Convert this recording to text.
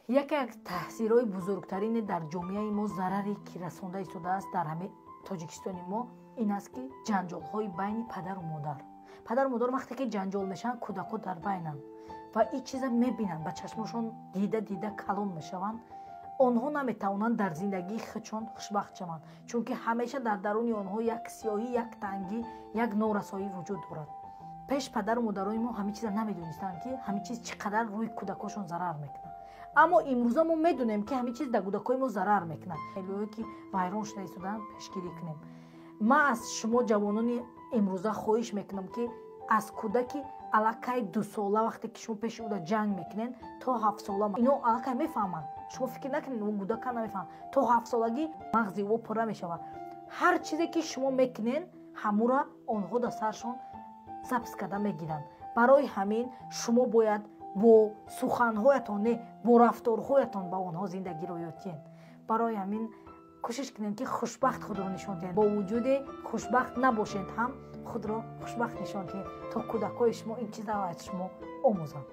Яке аз таъсирҳои бузургтарине дар ҷомеаи мо, зараре ки расонда истодааст дар ҳамин Тоҷикистони мо, ин аст, ки ҷанҷолҳои байни падару модар. Падару модар вақте ки ҷанҷол мешаванд, кӯдакҳо дар байнанд ва ин чиза мебинанд, ба чашмошон дида дида калон мешаванд. Онҳо наметавонанд дар зиндагии худшон хушбахт шаванд, чунки ҳамеша дар даруни онҳо як сиёҳӣ, як тангӣ, як норасоӣ вуҷуд дорад. Пеш падару модарои мо ҳамин чиза намедонистанд, ки ҳамин чиз чӣ қадар рӯи кӯдакҳошон зарар мекунад. Аммо имрӯза мо медонем, ки ҳамин чиз дар кӯдакҳои мо зарар мекунад. Элое ки вайрон шуда истодаанд, пешгирӣ кунем. Ман аз шумо, ҷавонони имрӯза, хоҳиш мекунам, ки аз кӯдаки аллакай 2 сола, вақте ки шумо пеши ӯда ҷанг мекунед, то 7 сола ино аллакай мефаҳманд. Шумо фикр накунед, ӯ кӯдака намефаҳмад. То 7 солагӣ мағзи ӯ пурра мешавад. Ҳар чизе ки шумо мекунед, ҳамура онҳо дар саршон запись карда мегиранд. Барои ҳамин шумо бояд бо суханҳоятон не, бо рафторҳоятон ба онҳо зиндагиро ёд диҳед. Барои ҳамин кӯшиш кунед, ки хушбахт худро нишон диҳед. Бо вуҷуде хушбахт набошед ҳам, худро хушбахт нишон диҳед, то кӯдакҳои шумо ин чизаро аз шумо омӯзанд.